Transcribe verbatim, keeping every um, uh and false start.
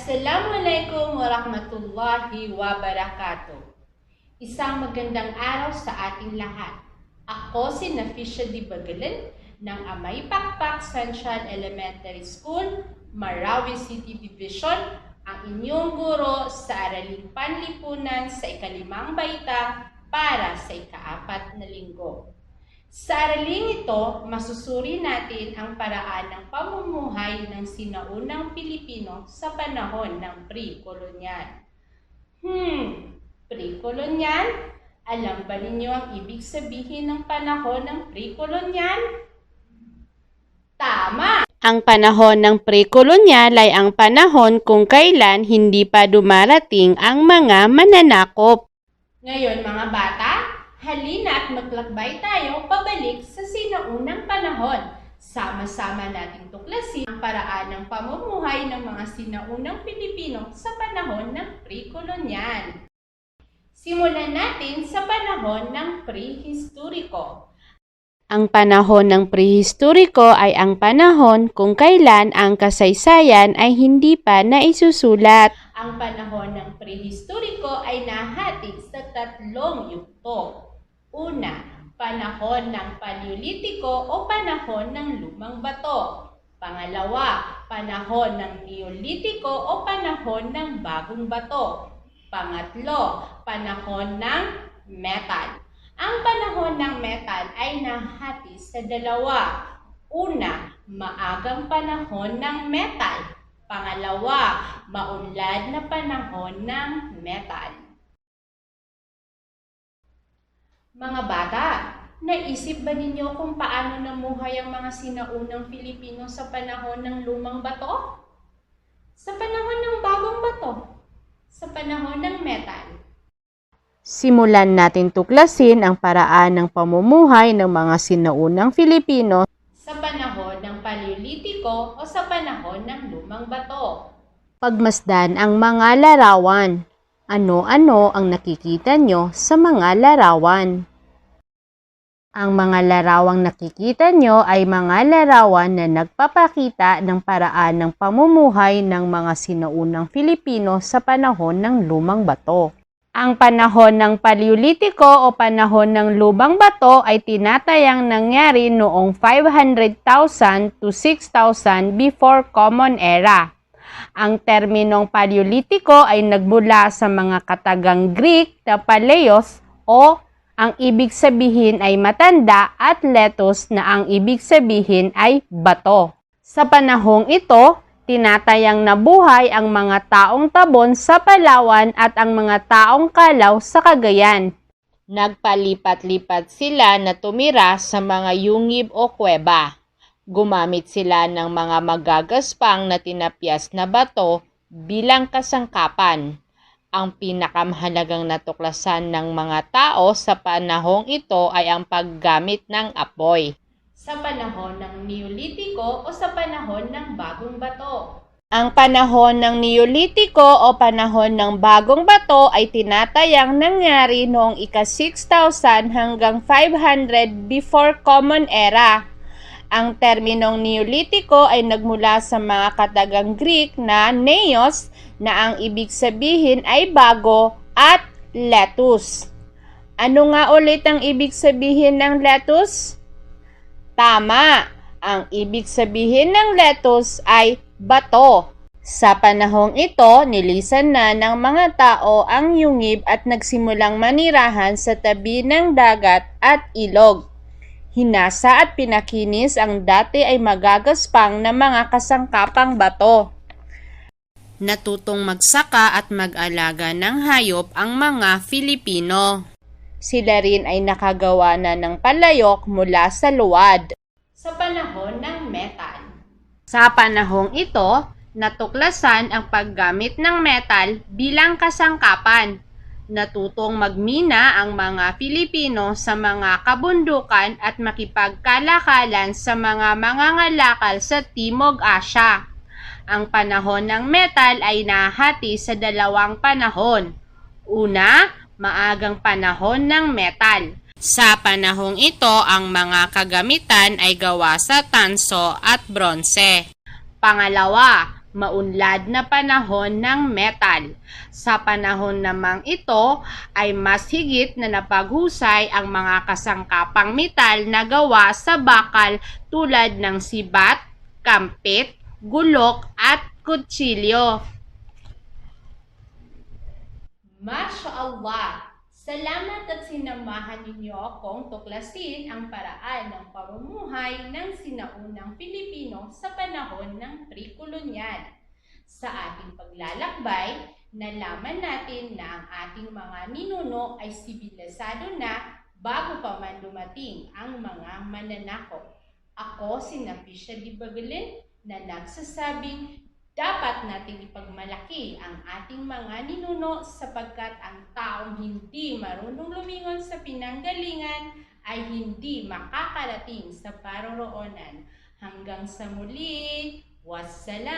Assalamualaikum warahmatullahi wabarakatuh. Isang magandang araw sa ating lahat. Ako si Nafisha Dibagalen ng Amay Pakpak Central Elementary School, Marawi City Division, ang inyong guro sa Araling Panlipunan sa ikalimang baita para sa ikaapat na linggo. Sa araling ito, masusuri natin ang paraan ng pamumuhay ng sinaunang Pilipino sa panahon ng pre-kolonyal. Hmm, pre-kolonyal? Alam ba ninyo ang ibig sabihin ng panahon ng pre-kolonyal? Tama! Ang panahon ng pre-kolonyal ay ang panahon kung kailan hindi pa dumarating ang mga mananakop. Ngayon, mga bata, halina't maglakbay tayo pabalik sa sinaunang panahon. Sama-sama nating tuklasin ang paraan ng pamumuhay ng mga sinaunang Pilipino sa panahon ng pre-kolonyal. Simulan natin sa panahon ng prehistoriko. Ang panahon ng prehistoriko ay ang panahon kung kailan ang kasaysayan ay hindi pa naisusulat. Ang panahon ng prehistoriko ay nahati sa tatlong yugto. Una, panahon ng Paleolitiko o panahon ng lumang bato. Pangalawa, panahon ng Neolitiko o panahon ng bagong bato. Pangatlo, panahon ng metal. Ang panahon ng metal ay nahati sa dalawa. Una, maagang panahon ng metal. Pangalawa, maunlad na panahon ng metal. Mga bata, naisip ba ninyo kung paano namuhay ang mga sinaunang Pilipino sa panahon ng lumang bato? Sa panahon ng bagong bato? Sa panahon ng metal? Simulan natin tuklasin ang paraan ng pamumuhay ng mga sinaunang Filipino sa panahon ng Paleolitiko o sa panahon ng lumang bato. Pagmasdan ang mga larawan. Ano-ano ang nakikita nyo sa mga larawan? Ang mga larawang nakikita nyo ay mga larawan na nagpapakita ng paraan ng pamumuhay ng mga sinaunang Filipino sa panahon ng lumang bato. Ang panahon ng Paleolitiko o panahon ng lumang bato ay tinatayang nangyari noong five hundred thousand to six thousand before Common Era. Ang terminong Paleolitiko ay nagmula sa mga katagang Greek na paleos, o ang ibig sabihin ay matanda, at lithos, na ang ibig sabihin ay bato. Sa panahong ito, tinatayang nabuhay ang mga taong Tabon sa Palawan at ang mga taong Kalaw sa Cagayan. Nagpalipat-lipat sila na tumira sa mga yungib o kuweba. Gumamit sila ng mga magagaspang na tinapyas na bato bilang kasangkapan. Ang pinakamahalagang natuklasan ng mga tao sa panahong ito ay ang paggamit ng apoy. Sa panahon ng Neolitiko o sa panahon ng Bagong Bato? Ang panahon ng Neolitiko o panahon ng Bagong Bato ay tinatayang nangyari noong ika six thousand hanggang five hundred before Common Era. Ang terminong Neolitiko ay nagmula sa mga katagang Greek na neos, na ang ibig sabihin ay bago, at lithos. Ano nga ulit ang ibig sabihin ng lithos? Tama! Ang ibig sabihin ng lithos ay bato. Sa panahong ito, nilisan na ng mga tao ang yungib at nagsimulang manirahan sa tabi ng dagat at ilog. Hinasa at pinakinis ang dati ay magagaspang na mga kasangkapang bato. Natutong magsaka at mag-alaga ng hayop ang mga Filipino. Sila rin ay nakagawa na ng palayok mula sa luwad. Sa panahon ng metal. Sa panahong ito, natuklasan ang paggamit ng metal bilang kasangkapan. Natutong magmina ang mga Filipino sa mga kabundukan at makipagkalakalan sa mga mangangalakal sa Timog Asya. Ang panahon ng metal ay nahati sa dalawang panahon. Una, maagang panahon ng metal. Sa panahong ito, ang mga kagamitan ay gawa sa tanso at bronse. Pangalawa, maunlad na panahon ng metal. Sa panahon namang ito ay mas higit na napaghusay ang mga kasangkapang metal na gawa sa bakal tulad ng sibat, kampit, gulok at kutsilyo. Masha Allah! Salamat at sinamahan ninyo akong tuklasin ang paraan ng pamumuhay ng sinaunang Pilipino sa panahon ng pre-kolonyal. Sa ating paglalakbay, nalaman natin na ang ating mga ninuno ay sibilisado na bago pa man dumating ang mga mananakop. Ako si Nafisha Dibagalen na nagsasabing dapat nating ipagmalaki ang ating mga ninuno sapagkat ang taong hindi marunong lumingon sa pinanggalingan ay hindi makakarating sa paroroonan. Hanggang sa muli, wassalam!